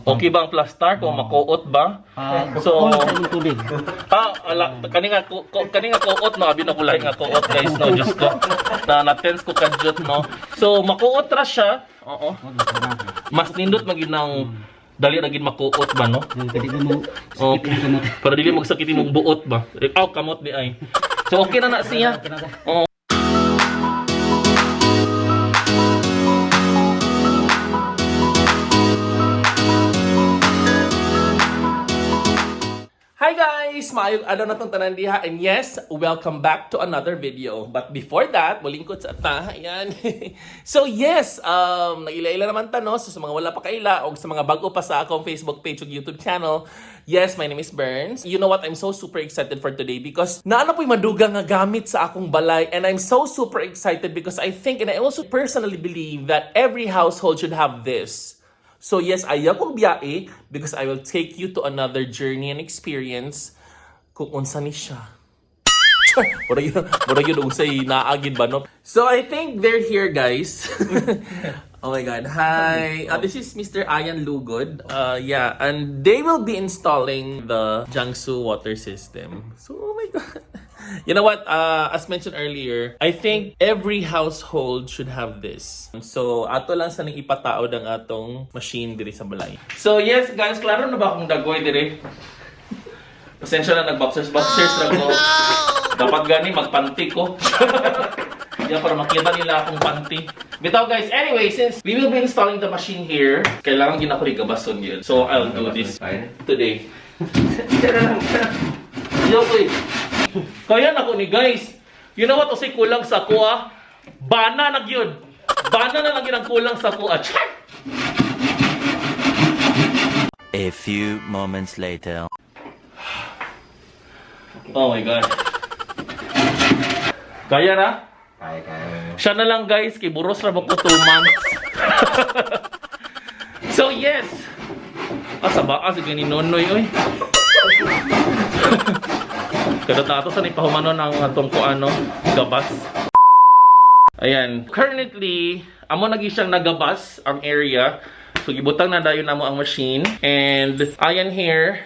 Okay ba ang plaster kung makuot ba? Ah, So- so, sa imong tubig. Ah, ala, kani nga kuot no, abi na ko lahi nga kuot, guys, no, Diyos ko. Na na tense ko kadyot, no. So makuot ra siya. Oo. Mas nindot magid nang dali ra gid makuot ba, no? Pwede mo Okay. Para dili magsakit imong buot ba. Eh, aw, kamot di ay. So okay na na siya. Oo. Hi guys! Maayong adlaw na tong tanan diha and yes, welcome back to another video. But before that, mulingkod sa ta, ayan. So yes, nag-ila-ila naman ta, no? So sa mga wala pa kaila o sa mga bago pa sa akong Facebook page ug YouTube channel, yes, my name is Burns. You know what? I'm so super excited for today because naano po'y madugang nga gamit sa akong balay and I'm so super excited because I think and I also personally believe that every household should have this. So yes, ayaw kong biyahe because I will take you to another journey and experience kung unsa ni siya. Char! Murag yun unsay naagid ba, no? So I think they're here, guys. Oh my God. Hi. This is Mr. Ayan Lugod. Yeah, and they will be installing the Jiangsu water system. So, oh my God. You know what? As mentioned earlier, I think every household should have this. So, ato lang sa ning ipataod ang atong machine diri sa balay. So, yes, guys, klaro na ba akong dagoy diri? Pasensya na, nag-boxers boxers na ko. Dapat gani magpanty ko. Yeah, para makita nila akong panty. Bitaw guys, anyway, since we will be installing the machine here, kailangan gina ko gabason yun. So I'll do this today. Yo, ko eh. Kaya na ko ni guys. You know what usay kulang sa ako ah? Bana na gyud. Bana na lang gyud ang kulang sa ako ah. Char! A few moments later. Oh my God. Kaya na? Kaya, kaya. Siya na lang guys, kay buros ra ba ko 2 months. So yes. Asa ba? Asa gani nonoy oy. Kada tato sa ni pahumanon ang atong ko ano, gabas. Ayan. Currently, amo nagi siyang nagabas ang area. So gibutang na dayon namo ang machine and ayan here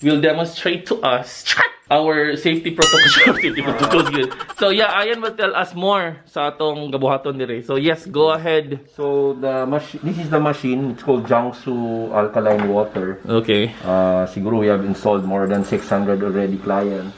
will demonstrate to us our safety protocols. Safety protocols yun. So yeah, Ayan will tell us more sa atong gabuhaton dire. So yes, go ahead. So the machine, this is the machine. It's called Jiangsu Alkaline Water. Okay. Siguro we have installed more than 600 already clients.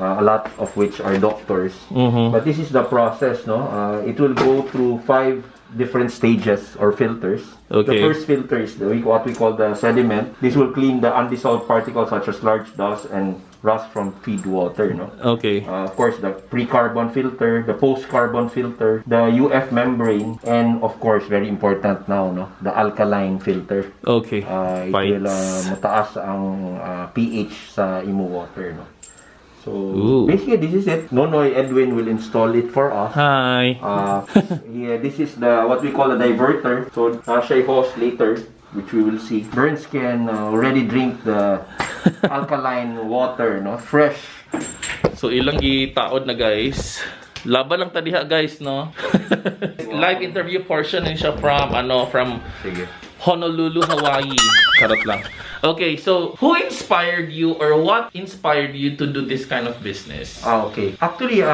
A lot of which are doctors. But this is the process, no? It will go through five different stages or filters. The first filter is what we call the sediment. This will clean the undissolved particles such as large dust and rust from feed water, no? Okay. Of course, the pre-carbon filter, the post-carbon filter, the UF membrane, and of course, very important now, no, the alkaline filter. It will mataas ang pH sa imo water, no. So Ooh. Basically, this is it. Nonoy Edwin will install it for us. Hi. Yeah, this is the what we call a diverter. So siya hose later, which we will see. Burns can already drink the alkaline water, no, fresh. So ilang gitaod na guys. Laban lang ta diha guys, no. Live interview portion din siya from ano from Sige. Honolulu, Hawaii. Charot lang. Okay, so who inspired you or what inspired you to do this kind of business? Ah, okay. Actually,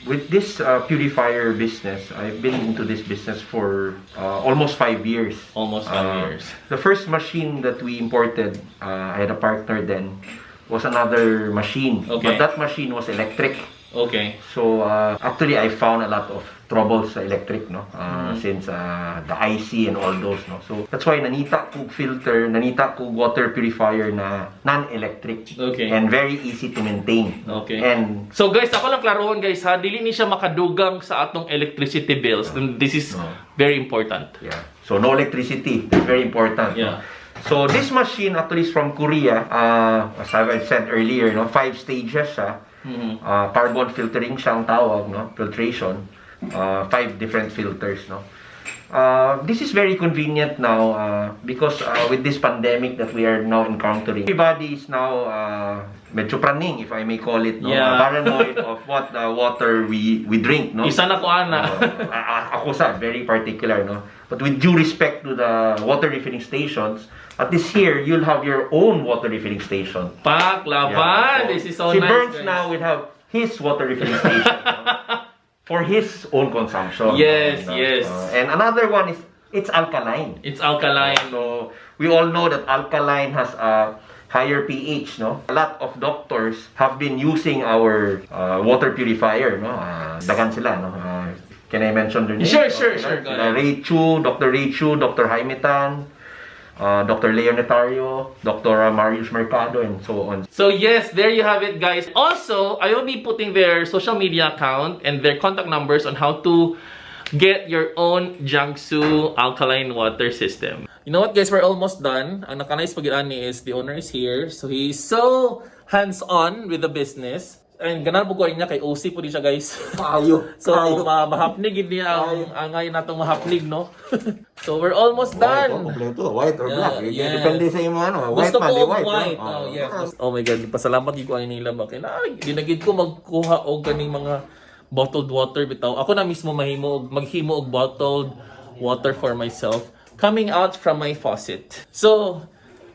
with this purifier business, I've been into this business for almost 5 years. Almost 5 years. The first machine that we imported, I had a partner then, was another machine. But that machine was electric. So actually, I found a lot of trouble sa electric, no? Since the IC and all those, no? So that's why nangita ko filter, nangita ko water purifier na non-electric. And very easy to maintain. And So guys, ako lang klarohon guys ha, dili ni siya makadugang sa atong electricity bills. And this is No. very important. Yeah. So no electricity. That's very important, no? So this machine actually is from Korea. As I've said earlier, no, five stages siya. Carbon filtering siya ang tawag, no? Filtration. Five different filters, no? This is very convenient now because with this pandemic that we are now encountering, everybody is now medyo praning, if I may call it, no? Paranoid of what water we drink, no? Isa na ko ana. Ako sa very particular, no? But with due respect to the water refilling stations, at least here you'll have your own water refilling station. Pak, laban. Yeah. This is so si nice, Burns guys. Now will have his water refilling station, no? For his own consumption. No? And another one is it's alkaline. It's alkaline. So we all know that alkaline has a higher pH, no? A lot of doctors have been using our water purifier, no? Daghan sila, no? Can I mention their names? Sure, Okay, sure. Go sila ahead. Ray Chu, Dr. Ray Chu, Dr. Jaime Tan, Dr. Leo Netario, Dr. Marius Mercado, and so on. So yes, there you have it, guys. Also, I will be putting their social media account and their contact numbers on how to get your own Jiangsu alkaline water system. You know what, guys? We're almost done. Ang naka-nice pag ani is the owner is here. So he's so hands-on with the business. And ganahan po ko niya kay OC po di siya, guys. Ayo. So, mahapnig gid niya ang ngayon natong mahapnig, no? So, we're almost done. Kompleto, white or Yeah, black. yes. Depende sa imo ano. White Gusto man, ko di og white. white. No? Oh, yes. Oh my God, pasalamat gid ko ani nila ba kay na di na gid ko magkuha og kaning mga bottled water bitaw. Ako na mismo mahimo og maghimo og bottled water for myself coming out from my faucet. So,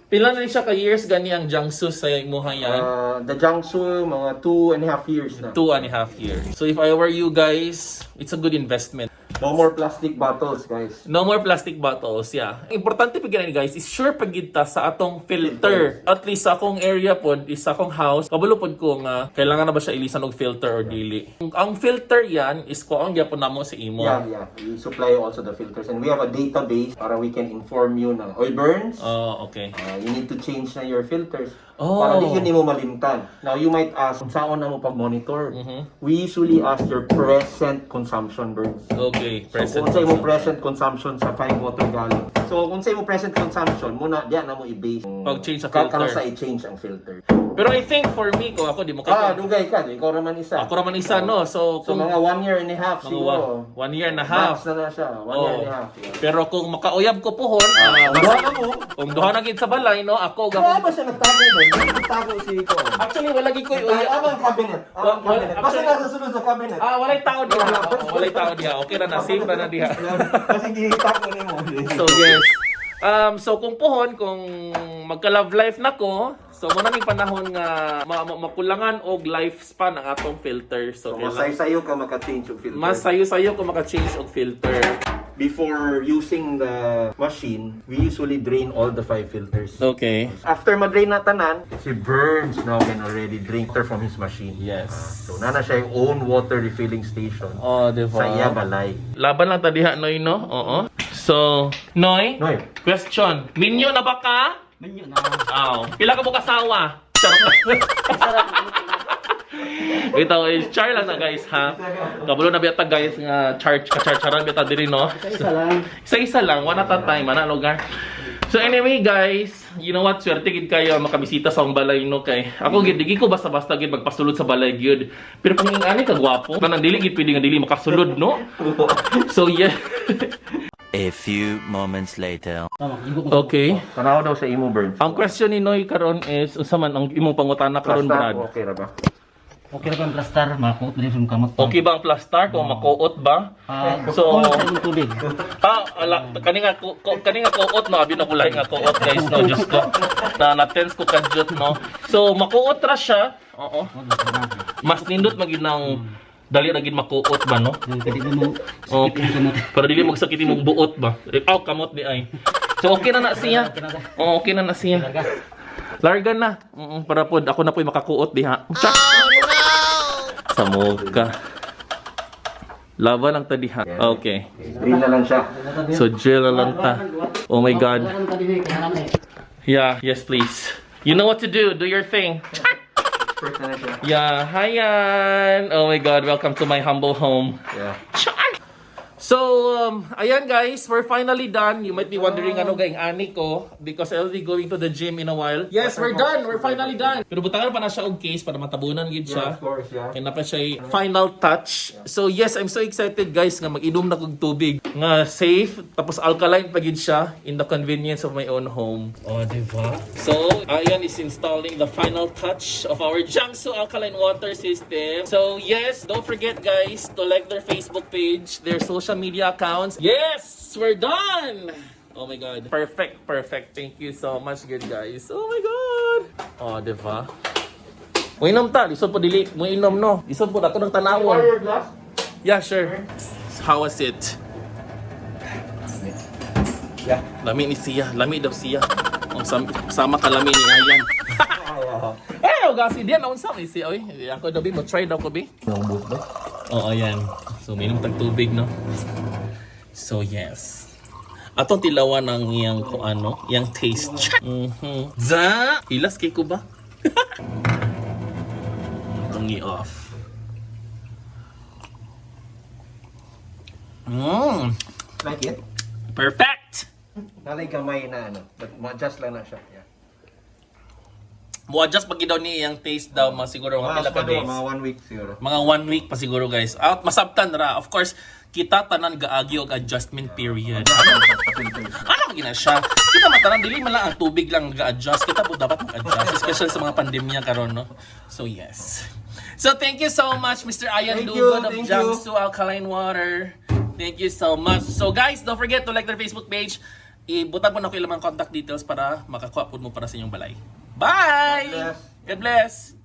pila na ni siya ka years gani ang Jiangsu sa imuha yan? The Jiangsu, mga 2.5 years na. 2.5 years. So if I were you guys, it's a good investment. No more plastic bottles, guys. No more plastic bottles, yeah. Importante pag ganun, guys, is sure pag ta sa atong filter. At least sa akong area pod, is sa akong house, kabalo pod ko nga kailangan na ba siya ilisan og filter or dili. Ang filter yan is ko ang gyapon namo sa imo. Yeah. We supply also the filters. And we have a database para we can inform you na, "Oy Burns, Oh, okay. you need to change na your filters." Oh. Para di yun nimo malimtan. Now, you might ask, saan na mo pag-monitor? We usually ask your present consumption, Burns. Okay, So, present. kung sa imo present consumption sa 5 water gallon. So, kung sa imo present consumption, muna, diyan na mo i-base. Pag-change sa filter. Karon sa i-change ang filter. Pero I think for me, kung ako, di mo Ah, kaya. dugay ka. Ikaw naman isa. Ako raman isa, no? So, So, kung mga 1 year and a half mga siguro. 1 year and a half. Max na na siya. 1 year Oh. and a half. Yeah. Pero kung makauyab ko puhon, Duha ka mo. kung duha na gid sa balay, no? Ako, Kaya gakong ba siya nagtago doon? Nagtago si Iko. Actually, wala gid ko Ay, uyab. amang cabinet. Amang cabinet. Basta nasa sunod sa cabinet. Ah, walay tao diha. Oo, walay tao diha. Okay ra na, safe ra na diha. Kasi gihitako nimo. So yes. So kung puhon, kung magka-love life na ko, so mao na ning panahon nga makulangan og lifespan ang atong filter. So, So, masay-sayo ka maka-change og filter. mas sayo-sayo kung maka-change og filter. Before using the machine, we usually drain all the five filters. Okay. After ma-drain na tanan, si Burns now can already drink from his machine. Yes. So, nana siya yung own water refilling station Oh, di ba? sa iya balay. Laban lang ta diha, Noy, no? Oo. So, Noy, Noy. Question. Minyo na ba ka? Minyo na. Aw. Pila ka mo kasawa? Charot. Ito is char lang na, guys, ha. Kabalo na biyata, guys, nga charge ka-charcharan biyata diri, no. Isa lang. Isa-isa lang, one at a time, ana lugar. So anyway, guys, you know what, swerte gid kayo makabisita sa akong balay, no, kay ako gid di ko basta-basta gid magpasulod sa balay gyud. Pero kung ani ka gwapo, kanang dili gid pwede nga dili makasulod, no? So yeah. A few moments later. Tama, igo ko. Okay. Tanaw daw sa imo, Burns. Ang question ni Noy karon is unsa man ang imong pangutana karon, Basta, Brad? okay ra ba? Okay ra ba ang plastar? Makuot na rin sa kamot. Okay ba ang plastar kung makuot ba? Ah, So- so, sa imong tubig. Ah, ala, kani nga kani nga kuot, no, abi na ko lahi nga kuot, guys, no, Diyos ko. Na na tense ko kadyot, no. So makuot ra siya. Oo. Mas nindot magid nang dali ra gid makuot ba, no? Kadi mo Okay. Para dili magsakit imong buot ba. Eh, aw, kamot di ay. So okay na na siya. Oo, okay na na siya. Larga na. Para pod ako na po'y makakuot diha. Tsak. Sa moka. Laban lang ta diha. Okay. Drill na lang siya. So drill na lang ta. Oh my God. Yeah, yes please. You know what to do. Do your thing. First na na siya. Yeah, hi yan. Oh my God, welcome to my humble home. Yeah. Char! So So, ayan guys, we're finally done. You might be wondering ano gaing ani ko because I'll be going to the gym in a while. Yes, we're done. We're finally done. Pero butangan pa na siya og case para matabunan gid siya. Yeah, of course, yeah. Kaya na pa siya final touch. So yes, I'm so excited, guys, nga mag-inom na kog tubig nga safe tapos alkaline pa gid siya in the convenience of my own home. Oh, di ba? So, Ayan is installing the final touch of our Jiangsu alkaline water system. So yes, don't forget, guys, to like their Facebook page, their social media accounts. Yes, we're done. Oh my God. Perfect, perfect. Thank you so much, good guys. Oh my God. Oh, di ba? Muinom ta, lisod po dili. Muinom no. Lisod po ato ng tanawon. Your glass? Yeah, sure. How was it? Yeah. Lami ni siya, lami daw siya. Ang sama ka lami ni Ayan. Eh, gasi diyan unsa may siya oy. Ako daw bi mo try daw ko bi. Oo, ayan. So minom tag tubig no. So yes. Atong tilawan ang iyang ko ano, iyang taste check. Za, ilas kay ko ba? Itong i-off. Like it? Perfect! Nalay gamay na ano, but ma-adjust lang na siya. Yeah. Mo-adjust pag daw ni iyang taste daw mga siguro mga pila ka days. Mga one week siguro. Mga one week pa siguro, guys. Out masabtan ra. Of course, kita tanan gaagi og adjustment period. Ano gina siya? Kita matanan dili man lang ang tubig lang ga-adjust. Kita po dapat mag-adjust, especially sa mga pandemya karon no. So yes. So thank you so much, Mr. Ayan Thank you, Lugon of thank you. Jiangsu Alkaline Water. Thank you so much. So guys, don't forget to like their Facebook page. Ibutang po na ko ilang mga contact details para makakuha po mo para sa inyong balay. Bye! God bless. God bless!